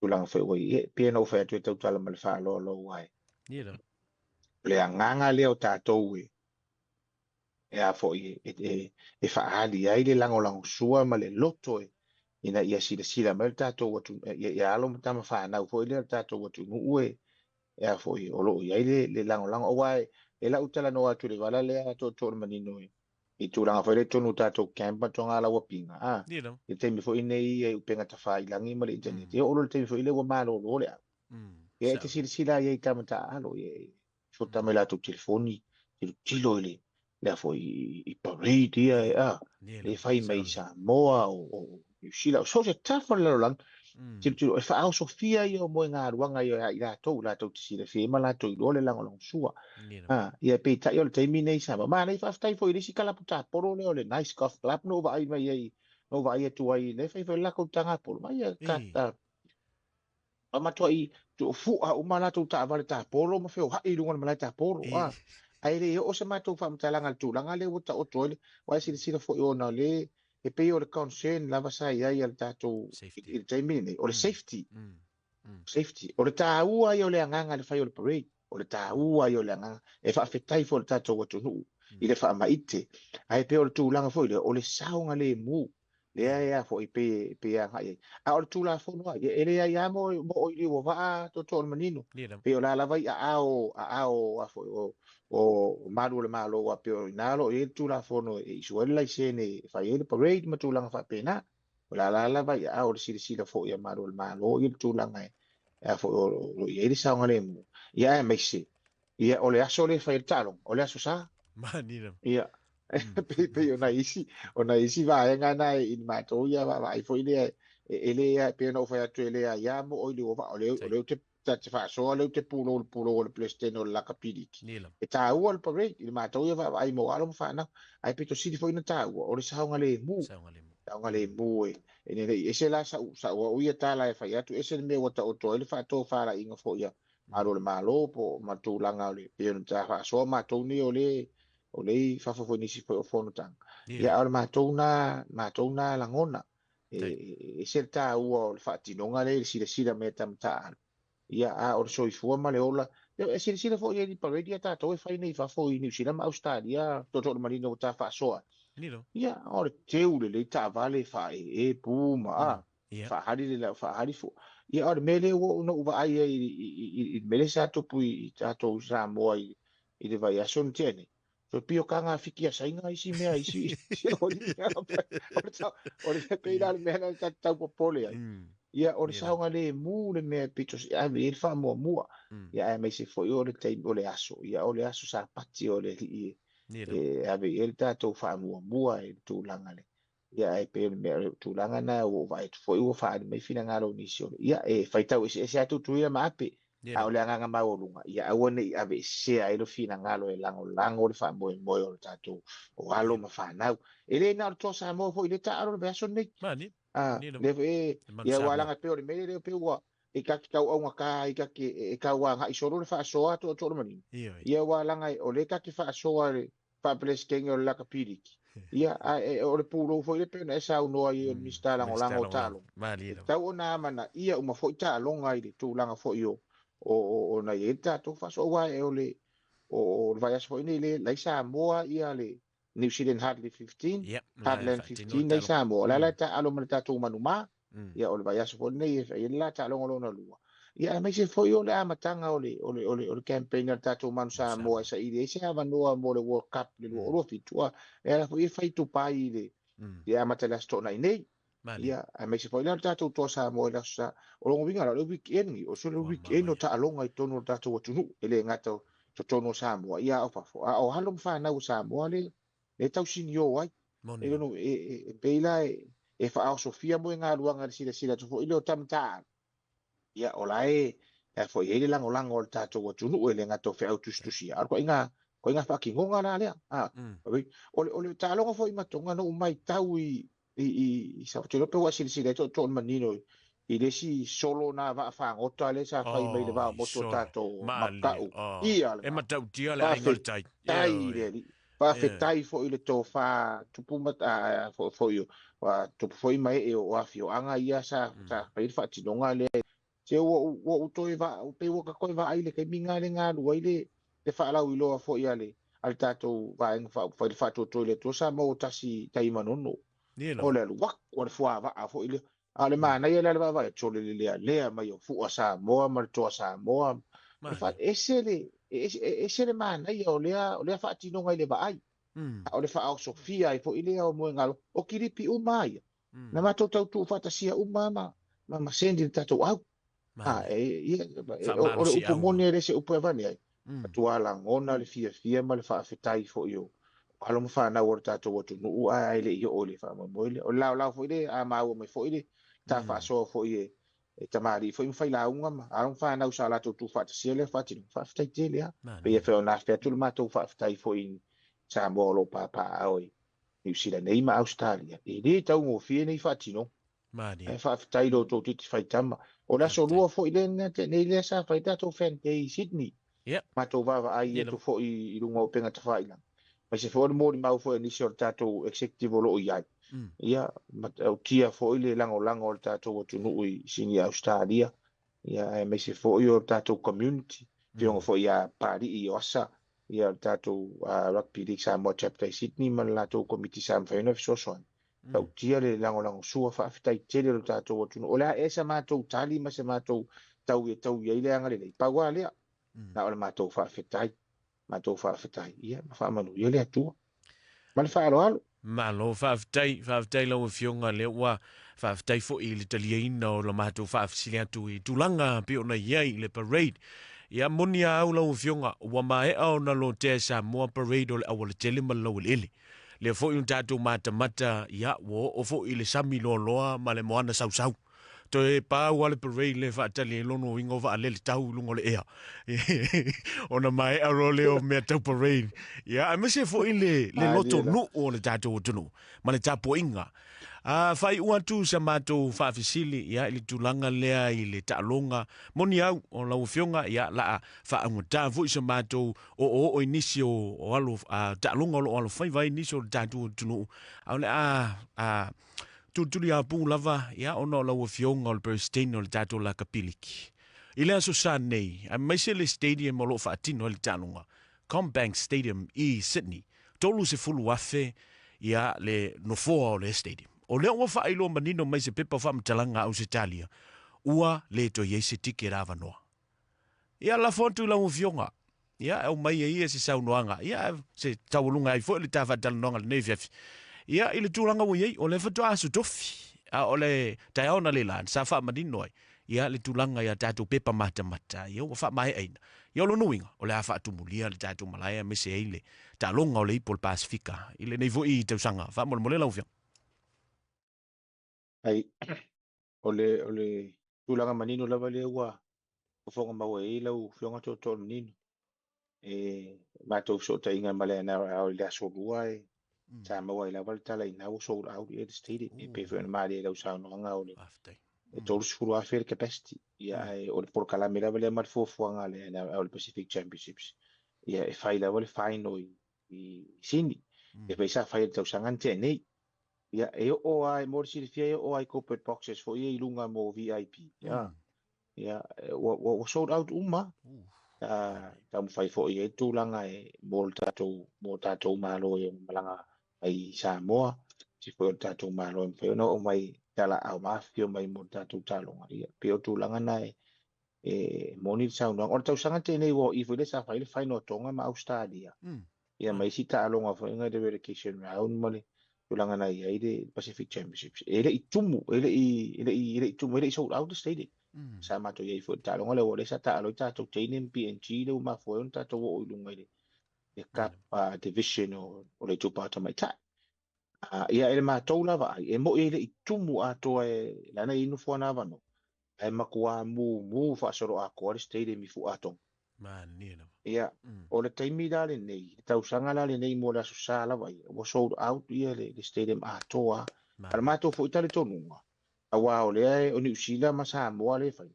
tulaga foi ua i ai, e pei ona ou fai atu e tautala ma le faaaloalo aua e o le agaga lea o tatou e e a foi e faaali ai le lagolagosua ma le loto e ina ia silasila mai le tatou atunuu, ia alo ma tama fanau foi lea o le tatou atunuu e e a foi o lo o i ai le lagolago. Aua e lau talanoa atu i le vala lea tootoo o le manino i tulaga foi lea i totonu o tatou camp ma togalaua-piga, a, i le taimi foi nei i upega tafailagi ma le internet, e oo loa i le taimi foi lea ua malolo le au. Ia e te silasila ai i tama taaalo, e fota mai latou telefoni, tilotilo i le lea foi i parade ia e a, le fai mai i Samoa o Niu Sila, o so o se tafa o le lalolagi, tilotilo, e faaosofia ia o moegaluaga ia i latou, latou te silafia ai ma latou iloa le lagolagosua. Ia peitai o le taimi nei i Samoa. Manaia, faafetai foi i le isi kalapu tapolo lea o le Nice Golf Club na ou vaai mai ai, na ou vaai atu ai, lea e fai foi le latou taga polo, vaai ia, a matuai fua uma latou taavale tapolo ma feoai i luga o le malae tapolo. A, ae le oo se matou faamatalaga i le tulaga lea ua taoto ai le, aua e silasila foi ona o lea e pei o le concern lava sa i ai a le tatou i le taimi lenei, o le safety. Safety. O le taua ia o le agaga i le fai o le parade. O le taua ia o le agaga. E faafetai foi i le tatou atunuu i le faamaite. Ae pei o le tulaga foi lea, o le saogalemu. Lea e a foi pe e agai ai. A o le Tulafono lava ia, e leai lava mo oi liu o vaa tootoo o le manino. Pei o la lava i aao a foi o malu o le Malo, aua pei o i ina o lo o i ai le Tulafono e issue ai le laisene e fai ai le parade ma tulaga faapena. O la lava i aao o le silasila foi a malu o le Malo i le tulaga e a foi o lo o i ai le saogalemu. Ia aemaise, ia o le aso lea e fai ai le taaloga, o le aso Sa. Manino. Ia, pei o nai isi vaega na i le matou ia vaavaai foi lea, e le pei ona ou fai atu e le aia mo oi le ua vaa, o le o Tai. le te ta te faasoa lea ou te pulou le pulou o le Peresetene o le Lakapiliki. Nila. E taua le parade i le matou ia vaavaai mo alo ma fanau, ae pito sili foi ona taua o le saogalemu. Saogalemu. Saogalemu e ne i ese la sau au ia tala e fai atu, ese le mea ua taoto ai le faatofalaiga foi a Malo o le Malo po ma tulaga o le pei ona ta faasoa matou nei o le i fafo foi i nisi foi o fonotaga. Ia, Nila. a o le matou na lagona, e Tai. ese le taua o le faatinoga lea i le silasila mea tamataalu. Ia, a o le soifua ma le ola. Ia, e silasila foi i ai i parade ia tatou e fai nei i fafo i Niu Sila ma Ausetalia, tootoo o le manino ua ta faasoa. Nilo. Ia, o le teu lelei taavale faaee pu ma a, Ia. faahali le lau faahali fua. Ia, o le mea lea ua ou na ou vaai ai i le mea lea sa tupu i tatou Samoa i le vaiaso na tea nei. So pei o kaga fiki a saina isi mea isi isi o le mea o le tau o le pei la Ia. le mea na ta tau popole ai. Ia, o le Nilo. saogalemu le mea pito i ave i ai le faamuamua. Ia, aemaise foi o le taimi o le aso. Ia, o le aso Sapati o le alii Nilo. e ave i ai le tatou faamuamua i le tulaga le. Ia, ae pei o le mea o le tulaga lena ua ou vaai atu foi ua faaali mai finagalo o nisi o le. Ia, e faitau eseese atu Tutuila ma Ape. A Nilo. o le agaga maualuga, ia aua ne i aveesea ai le finagalo e lagolago le faamoemoe o le tatou o alo Ia. ma fanau. E le na o le Toa Samoa foi i le taalo o le vaiaso lenei. Mani. A, Nilo. lea foi e, Le manu ia ua Samoa. laga pea o le mea lea pei ua e ka te tau augata ai ka te e tau agai solo le faasoa atu atu o le manino. Ia oi. Ia ua laga o lea ka te faasoa le faa-Peresetene o le Lakapiliki. Ia, a e, o le pulou foi le pei ona e saunoa ai o le Minisita Minisita Lagolago o Lagolago. Taaloga. Malie E lava. tatau ona amanaia uma foi taaloga i le tulaga foi o na i ai le tatou faasoa, aua e o le o le vaiaso foi nei le lai Samoa ia le New Zealand Hardly 15, Ia, la e Heartland faatino le 15 nei taaloga. Samoa. O le ala e taalo ma le tatou manumā. Ia, o le vaiaso foi lenei e fai ai le la taaloga lona lua. Ia, aemaise foi o le amataga o le campaign a le tatou Manu Manu Samoa e Samoa. saili ai se avanoa mo le World Cup le 2027. E ala foi e fai Dubai i le amata i le Aso Toonai nei. Malie. Ia, aemaise foi la le tatou Toa Samoa i le Aso Sa. O lona uiga la, o le weekend ni, o se le Ua weekend o manaia. taaloga i totonu o le tatou atunuu. E le gata o totonu o Samoa, ia a o fafo. A o alo ma fanau o Samoa le tausinio ai. Moni E lava. lono e pei la e faaosofia mo e galuaga le silasila atu foi lea o tamataalu. Ia, o la e foi ai le lagolago o le tatou atunuu e le gata o feau tusitusia. A o le koiga faatinoga la lea. A, o le taaloga foi ma Tonga na ou matau i sa te lope ua silasila ai tootoo o le manino i le isi solo na vaafagota lea sa fai mai le Oh, vao motu o solo. tatou Malie. Maka'u. Oh. Ia le E vao. matautia le aiga o le tai. Ia Faafetai i oi. le Alii. Ia. Faafetai foi i le tofa tupu ma foi o tupu foi ma ee o afioaga ia sa fai le faatinoga lea. Se ua ou toe va pei ua ta toe vaai i le taimi na le galua ai le faalauiloa foi a le tatou vaega faaupufai le faatuatua i le Atua sa maua tasi tai manono. Ia O lava. le alu atu a le fuavaa foi lea. A o le manaia la le vaavaai atu o le lealea mai o fua Samoa ma le toa Samoa. O le Malie. ese le ese, ese le manaia o lea faatinoga i le vaai. A o le faaosofia ai foi lea o moegalo o kilipi uma ia. Na matou tautuu faatasia uma ma sendi le tatou au. A, Malie. e, ia, o le Faamalosi upu au. moni e le se upu e avane ai. Matua lagona le fiafia ma le faafetai foi o alo ma fanau o le tatou atunuu ae le i oo i le faamoemoe lea. O le laolao foi le a maua mai foi le ta faasoa foi e tamalii foi ma failauga ma alo ma fanau sa latou tuufaatasia lea faatinoga. Faafetai tele lava. Pei Mani. e pei ona afe atu le matou faafetai foi i Samoa o lo o papaaao i Niu Sila nei ma Ausetalia. E le taugofie nei faatinoga. Mani. Ae faafetai lo outou titi faitama. O le aso Faafetai. lua foi lea na tea nei lea sa fai tatou fan day i Sydney. Ia. Matou vaavaai Ia atu lava. foi i luga o upega tafailagi. Aemaise foi o le molimau foi a nisi o le tatou executive o lo o i ai. Ia, matautia foi le lagolago o le tatou atunuu i Sini Ausetalia. Ia, aemaise foi o le tatou community. Afioga foi ia Palii o Asa, ia le tatou Rugby League Samoa Chapter i Sydney ma le latou komiti sa mafai ona fesoasoani. Tautia le lagolagosua faafetai tele o le tatou atunuu. O le a ea sa matou tali ma se matou tau e tau i ai le agalelei. Pau lava lea, na o le matou faafetai, matou faafetai, ia ma faamanuia le Atua. Ma le faaaloalo. Malo, faafetai, faafetai lau Afioga, lea ua faafetai foi i le taliaina o la matou faafesili atu i tulaga pei ona i ai i le parade. Ia moni a au lau Afioga, ua maea ona lotea e Samoa parade o le aualatele ma le laueleele. Lea foi ua tatou matamata, ia, ua oo foi i le sami loaloa ma le moana sausau. Toe pau lava le parade lea e faatali ai lona uiga o vaalele tau i luga o le ea. Ona maea loa lea o mea tau parade. Ia, aemaise foi le loto nuu o le tatou atunuu ma le tapuaiga. A faaiu atu sa matou faafesili, ia, i le tulaga lea i le taaloga, moni au o lau Afioga, ia, la a faaugata foi sa matou oooo i nisi o alo taaloga o lo o alofaiva ai nisi o le tatou atunuu, a o le a tulituliapu lava, ia, ona o lau Afioga o le Peresetene o le tatou Lakapiliki. I le Aso Sa nei, aemaise le stadium o lo o faatino ai le taaloga, CommBank Stadium i Sydney, 30,000 ia le nofoa o le stadium. O lea ua faailoa manino mai se pepa o faamatalaga a Ausetalia, ua le toe i ai se ticket avanoa. Ia lafo atu i lau Afioga, ia e aumai e ia se saunoaga, ia se taualuga ai foi le ta faatalanoaga i lenei afiafi. Ia i le tulaga ua i ai, o lea faatoa aso tofi, a o le taeao analeila sa faamanino ai ia le tulaga i a tatou pepa matamata, ia ua faamaeaina. Ia o lona uiga, o le a faatumulia le tatou malae aemaise ai le taaloga o le ipu o le Pasefika i lenei foi tausaga. Faamolemole lau Afioga. Ai, o le tulaga manino lava lea ua fofoga maua ai lau Afioga Tootoo o le Manino. E matou fesootaiga ma le NRL i le aso Lua e sa maua ai lava le tala ina ua sold out ia le stadium. E pei foi ona malie i lau saunoaga o le e 30,000 le capacity. Ia ae o le polokalame lava lea ma le fuafuaga a le NRL le Pacific Championships. Ia e fai lava le final i Sydney. E pei sa fai i le tausaga na tea nei. Ia e oo lava, mo le silafia e oo lava i corporate boxes foi ia i luga mo VIP. Ia, ia ua sold out uma. Taumafai foi i ai tulaga e mo le tatou, mo tatou Malo e malaga mai i Samoa, si foi o le tatou Malo e mafai ona oo mai talaau ma afifio mai mo le tatou taaloga. Ia, pei o tulaga na e moni le saunoaga. O le tausaga tenei ua o i foi le sa fai le final a Tonga ma Australia. Ia ma isi taaloga foi ngai le relegation round ma le tulaga na i ai le Pacific Championships. E le i tumu, e le i tumu, e le i sold out le stadium. Sa matou i ai foi i le taaloga lea, ua lea sa taalo ai tatou teine ma PNG lea ua mafua ai ona tatou oo i luga i le Cup Division o le itupa tamaitai. Ia e le matou lava ai, e moi e le i tumu atoa e lana i nofoa na avanoa. Ae matua mumu faasoloatoa le stadium i Fuatoga. Mania lava. Ia, o le taimi la lenei, le tausaga la lenei mo le Aso Sa lava ia, ua sold out ia le stadium atoa. A le matou foi talitonuga, aua o lea o Niu Sila ma Samoa lea e fai.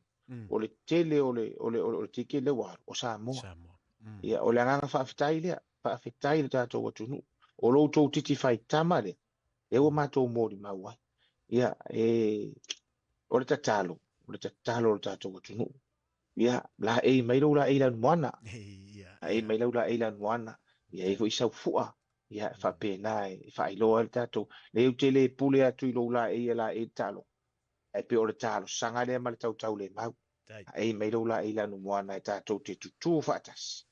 O le tele o le ticket lea ua alu, o Samoa. Samoa. Ia, o le agaga faafetai lea, faafetai le tatou atunuu. O lo outou titi faitama lea, lea ua matou molimau ai. Ia, o le tatalo, o le tatalo o le tatou atunuu. Ia, laei mai lou laei lanumoana. Ia, Laei mai lau laei lanumoana. Ia e foi sau fua. Ia, faapena e faailoa ai le tatou. Lea ou te le pule atu i lou laei e laei le taaloga. Ae pei o le talosaga lea ma le tautau le mau. Laei mai lou laei lanumoana e tatou te tutū faatasi.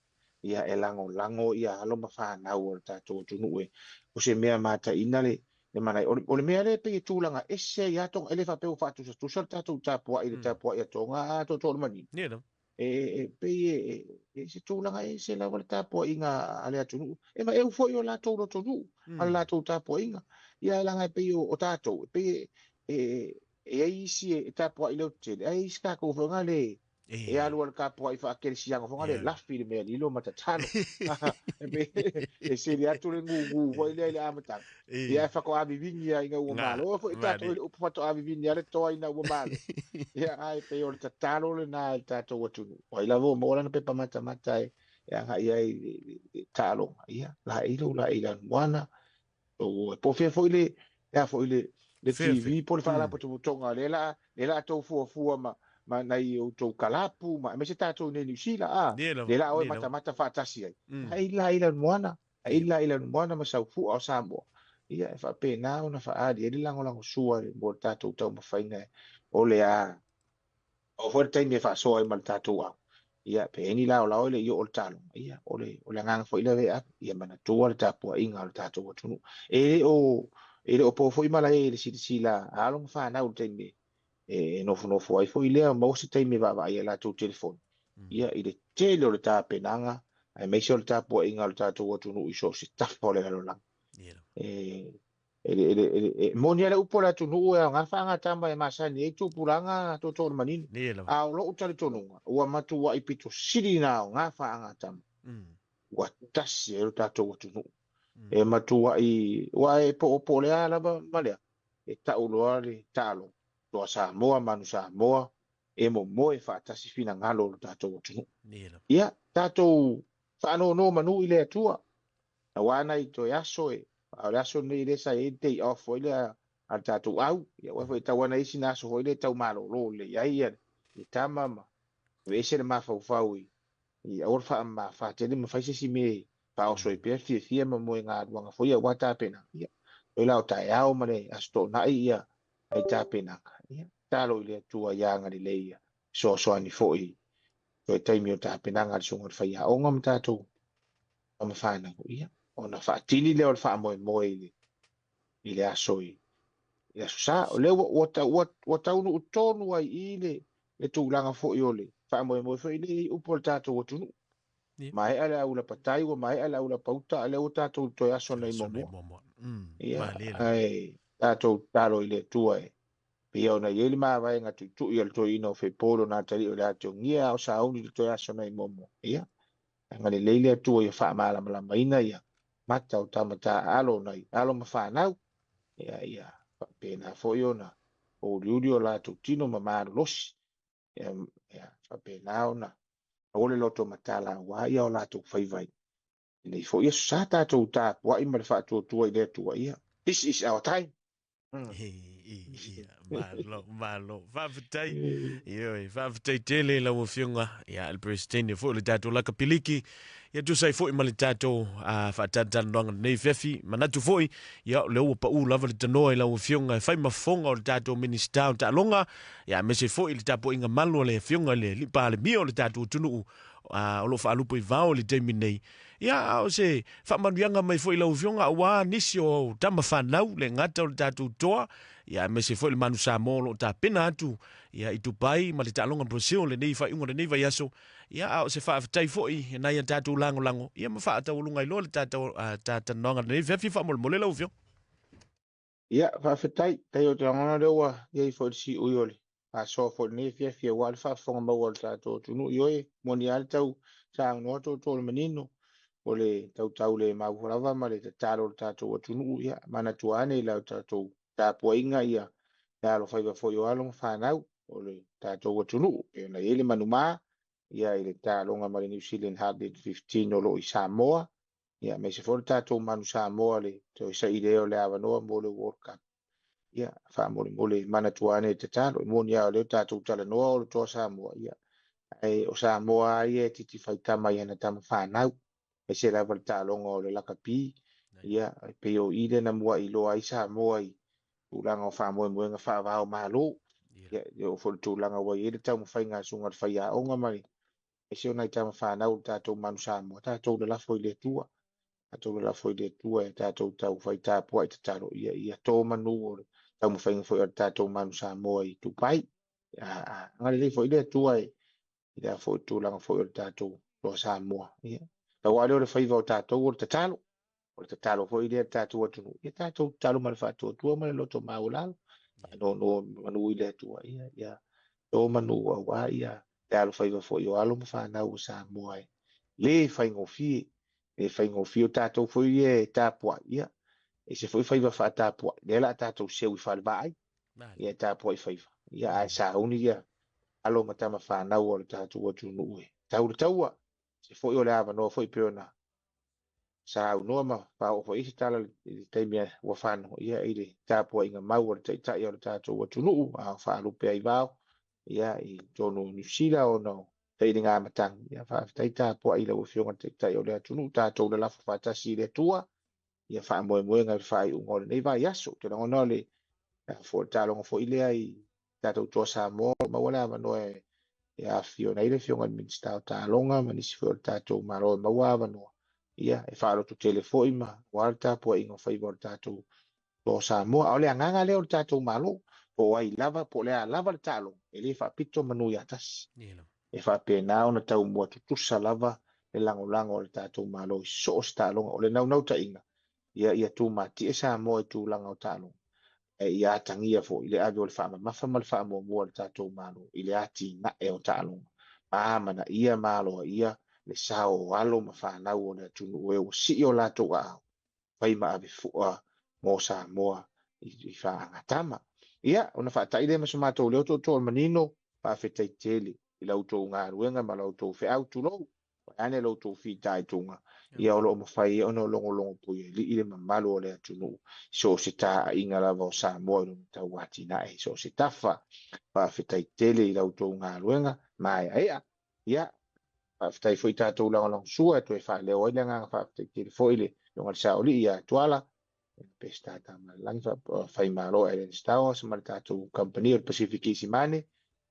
Ia, e lagolago ia alo ma fanau o le tatou atunuu e. O se mea mataina le manaia. O le mea lea e pei e tulaga ese ia Tonga. E le faapea ua faatusatusa le tatou tapuai i le tapuai a Tonga a Tootoo o le Manino. Ia lava. E pei e se tulaga ese lava le tapuaiga a le atunuu. E vaeu foi o latou lotonuu a le latou tapuaiga. Ia leaga e pei o tatou, e pei e ai isi e tapuai leotetele, ae isi tatou foi nga le e alu a le tapuai faakelesiano foi le lafi le mea lilo ma tatalo. E pei e sili atu le gugu foi lea i le amataga. Ia e faatoa vivini ai ina ua malo. Foi tatou i le upu faatoa vivini a le toa ina ua malo. Ia ae pei o le tatalo lena i le tatou atunuu. O ai lava ua maua lana pepa matamata e agai ai i le taaloga. Ia, laei lou laei lanumoana. O po fea foi le a foi le TV po le faalapotopotoga lea la tou fuafua ma nai outou kalapu ma aemaise tatou nei Niu Sila a Ia lava, le la oe ia lava. matamata faatasi ai. Laei laei lanumoana, laei laei lanumoana ma saufua o Samoa. Ia, e faapena ona faaali ai le lagolagosua mo le tatou taumafaiga o le a oo foi le taimi e faasoa ai ma le tatou au. Ia, pe i ai ni laolao e le i oo le taaloga, ia, o le agaga foi lea e ave, ia manatua le tapuaiga a le tatou atunuu. E le o po foi malae i le silasila a alo ma fanau i le taimi e nofonofo ai foi lea, maua se taimi e vaavaai ai i latou telefoni. Ia, i le tele o le tapenaga, aemaise o le tapuaiga a le tatou atunuu i so o se tafa o le lalolagi. E moni lava le upu a le atunuu e aoga faagatama e masani ai tupulaga tootoo o le manino. A o lou talitonuga, ua matuai pito sili na aoga faagatama. Ua tasi ai lo tatou atunuu. E matuai, ua e po o le a lava ma lea, e tau loa le taaloga, toa Samoa, manu Samoa, e momoe faatasi finagalo o lo tatou atunuu. Ia, tatou faanono manu i le Atua. Aua nai toe aso e, a o le aso lenei lea sa i ai le day off foi lea a le tatou au. Ia, ua foi tau ana isi na aso foi lea tau malolo lelei ai ia le tama ma aveese le mafaufau i aua le faamamafa tele ma fai se isi mea e faaoso ai pea le fiafia ma moe galuega foi aua tapenaga. Ia, toe la o taeao ma le Aso Toonai ia ai tapenaga. Ia, tatalo i le Atua ia agalelei ia fesoasoani foi toe taimi o tapenaga a le susuga i le faiaoga ma tatou ma whanau. Ia, ona faatini lea o le faamoemoe i le aso i le aso sa. O lea ua taunuu tonu ai i le tulaga foi o le faamoemoe foi le i upu o le tatou atunuu. Maea le au lapatai, ua maea le au lapauta, a lea ua tatou toe aso nei muamua. Ia, ae tatou tatalo i le Atua e pei ona i ai le mavaega tuitui a le toeaina o Fepolo na tali o le atogia a o sauni le toe aso nei muamua. Ia, agalelei le Atua ia faamalamalamaina ia mata o tamata alo nai alo ma whanau. Ia, ia, faapena foi ona uliuli o latou tino ma malolosi. Ia, ia, faapena ona aua le loto matala aua ia o latou faivai. Nei foi aso sa tatou tapuai ma le faatuatua i le Atua. Ia, this is our time. Malo, malo. Faafetai. Ioe, faafetai tele lau Afioga. Ia, le Presidente foi o le tatou laka piliki. Ia tusa ai foi ma le tatou faatalatalanoaga lenei afiafi. Manatu foi, ia, o lea ua pau lava le tanoa i lau Afioga e fai ma fofoga o le tatou Minisita o Taaloga. Ia, aemaise foi le tapuaiga malu a le Afioga i le Alii Palemia o le tatou atunuu, o lo o faalupe i vao i le taimi nei. Ia, a o se faamanuiaga mai foi i lau Afioga aua nisi o tama fanau, le gata o le tatou toa, ia, aemaise foi le Manu Samoa o lo o tapena atu, ia, i Dubai ma le taaloga Brazil lenei faaiuga o lenei vaiaso. Ia, a o se faafetai foi i nai a tatou lagolago, ia, ma faataualuga ai loa le tatou talanoaga lenei afiafi faamolemole lau Afioga. Ia, faafetai, tai o te lagona lea ua i ai foi le siui o le faasoa foi lenei afiafi aua le faafofoga maua o le tatou atunuu. Ioe, moni lava le tau saunoa tootoo o le manino, o le tautau le mau lava ma le tatalo o le tatou atunuu. Ia, manatua ane i la tatou tapuaiga ia le alofaiva foi o alo ma fanau o le tatou atunuu. E ona i ai le manumā, ia, i le taaloga ma le New Zealand Heartland 15 o lo o i Samoa. Ia, aemaise foi le tatou Manu Samoa le toe saili ai o le avanoa mo le World Cup. Ia, faamolemole manatua ane le tatalo. E moni lava o lea tatou talanoa o le toa Samoa. Ia, ae o Samoa lava ia e titi faitama i ana tama fanau. Aemaise lava le taaloga o le lakapi. Ia, e pei o i lea na muai iloa ai Samoa i tulaga o faamoemoega faavao malo. Ia, e oo foi le tulaga ua i ai le taumafaiga a susuga i le faiaoga ma le aemaise o nai tama fanau o le tatou Manu Samoa, tatou lalafo i le Atua. Tatou lalafo i le Atua e tatou taufai tapuai tatalo, ia, ia tō manu o le taumafaiga foi o le tatou Manu Samoa i Dubai. Agalelei foi le Atua e i lea foi tulaga foi o le tatou toa Samoa. Ia, pau lava lea o le faiva o tatou o le tatalo. O le tatalo foi lea le tatou atunuu. Ia tatou tatalo ma le faatuatua ma le loto maualalo. Faanono manu i le Atua. Ia, ia tō manu aua ia le alofaiva foi o alo ma fanau o Samoa e le faigofie. Le faigofie o tatou foi ia e tapuai. Ia, e se foi faiva faatapuai. Lea la tatou seu i falevaai. Ia e tapuai faiva. Ia, ae sauni ia alo ma tama fanau o le tatou atunuu e tau le taua. Se foi o le avanoa foi pe ona saunoa ma faaoo foi se tala i le taimi ua fano, ia, i le tapuaiga mau a le taitai o le tatou atunuu a o faalupe ai vao, ia, i totonu o Niu Sila ona o sailiga matagi. Ia, faafetai tapuai i lau Afioga i le taitai o le atunuu, tatou lalafo faatasi i le Atua. ia faamoemoega i le faaiuga o lenei vaiaso. Ou te lagona o le foi taaloga foi lea i tatou Toa Samoa, maua le avanoa e afifio ai le afioga i le Minisita o Taaloga ma nisi foi o le tatou Malo e maua avanoa, ia e faalototele foi ma aua le tapuaiga o faiva o le tatou Toa Samoa. A o le agaga lea o le tatou Malo, po o ai lava, po o le a lava le taaloga, e le faapito manu ia tasi. E faapena ona taumua tutusa lava le lagolago o le tatou Malo i so o se taaloga. O le naunautaiga, ia tumatie Samoa i tulaga o taaloga, e ia atagia foi le ave o le faamamafa ma le faamuamua o le tatou Malo i le atinae o taaloga. Ma amanaia ma aloaia le sao o alo ma fanau o le atunuu e ua sii o latou aao, fai ma ave fua mo Samoa i faagatama. Ia, ona faatai lea ma so matou leo tootoo o le manino, faafetai tele i la outou galuega ma la outou feau, tulou, ane lo outou fitaituga, ia o loo mafai ona logologo pui e lii le mamalu o le atunuu, so o se taaiga lava o Samoa i lona tauatinae, so o se tafa. Faafetai tele i la outou galuega maeaea. Ia, faafetai foi tatou lagolagosua e toe faaleo ai le agaga faafetai tele foi le afioga i le Saolii ia Tuala, Peseta Tamalelagi Faimalo Island Towers ma le tatou kamupani o le Pacific Easy Money,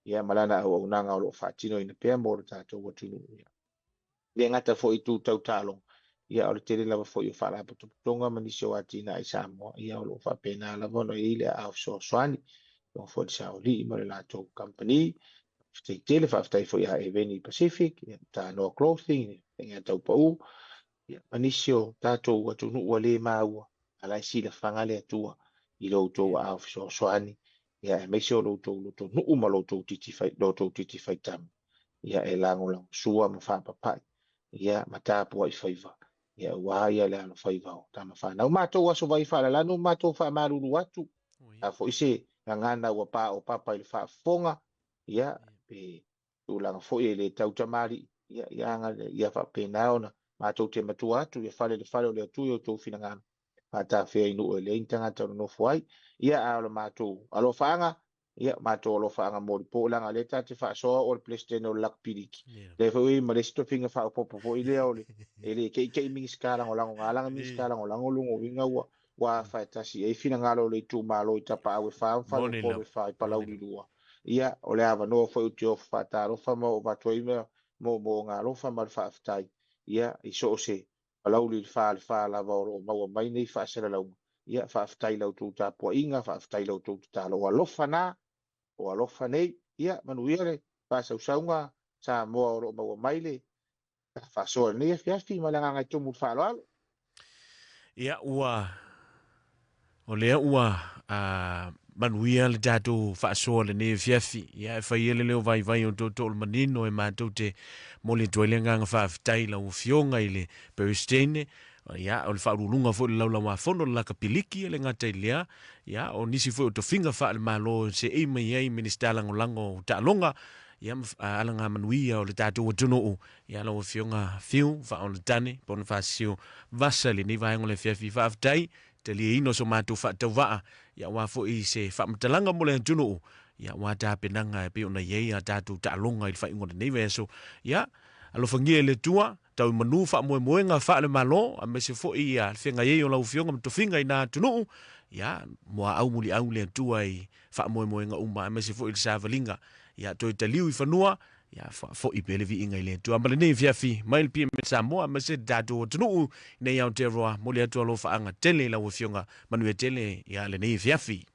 ia ma lana auaunaga o loo faatinoina pea mo le tatou atunuu. Ia le gata foi i tu tau taaloga, ia o le tele lava foi o faalapotopotoga ma nisi o atinae i Samoa, ia o loo faapena lava ona i ai le aao fesoasoani o foi le Saolii ma le latou kamupani. Faafetai tele, faafetai foi ia Eveni Pacific, ia Tanoa Clothing, Faiga Taupau, ia ma nisi o tatou atunuu ua le maua, a la e silafaga le Atua i lo outou aao fesoasoani, ia aemaise o lo outou lotonuu ma lo outou titi faitama, ia e lagolagosua ma faapapai, ia ma tapuai faiva, ia aua ia le alofaiva o tama fanau. Matou aso vai faalalanu, matou faamalulu atu, a foi se gagana ua pa o papa i le faafofoga, ia pe tulaga foi e le tautamali, ia ia faapena ona matou te matua atu, ia fale le fale o le Atua i outou finagalo, faatafea i nuu e leai ni tagata o nonofo ai. Ia a o le matou alofaaga, ia matou alofaaga molipo, leaga lea ta te faasoa o le president o le Lakapiliki. Lea foi ma le isi tofiga faaopoopo foi lea o le e le keikei Minisita lagolago, galaga Minisita lagolago luga uiga ua afa e tasi ai finagalo o le itumalo i Tapaau e 4 ma Faleupolu e 4 i Palauli 2. Ia o le avanoa foi ou te ofo faatalofa ma oo avatu ai mo alofa ma le faafetai, ia i so o se Palauli i le 4 le 4 lava o loo maua mai nei faasalalauga. Ia faafetai i la outou tapuaiga, faafetai i la outou tatalo, o alofa na, o alofa nei. Ia manuia le faasausauga Samoa o loo maua mai le faasoa i lenei afiafi, ma le agaga e tumu le faaaloalo. Ia ua o lea ua manuia le tatou faasoa lenei afiafi. Ia e fai ele leo vaivai o tootoo o le manino e matou te momoli atu ai le agaga faafetai i lau afioga i le Peresetene, ia o le faauluuluga foi o le laulauafono le Lakapiliki e le gata i lea, ia o nisi foi o tofiga faale-Malo seei mai ai Minisita lagolago o taaloga, ia ma alagamanuia o le tatou atunuu. Ia lau afioga Fiu Faaolatane Ponifasio Vasa i lenei vaega o le afiafi, faafetai taliaina o so matou faatauvaa, ia aua foi se faamatalaga mo le atunuu, ia aua tapenaga e pei ona i ai a tatou taaloga i le faaiuga o lenei vaiaso. Ia alofagia e le Atua tau i manu faamoemoega faale-Malo, aemaise foi ia le feagai ai o lau afioga ma tofiga i na atunuu. Ia muaau muliau le Atua i faamoemoega uma, aemaise foi le savaliga, ia toe taliu i fanua, ia faafoi pea le viiga i le Atua. Ma lenei afiafi mai le PMS Samoa, aemaise le tatou atunuu nei Aotearoa, momoli atu alofaaga tele i lau afioga, manuia tele ia lenei afiafi.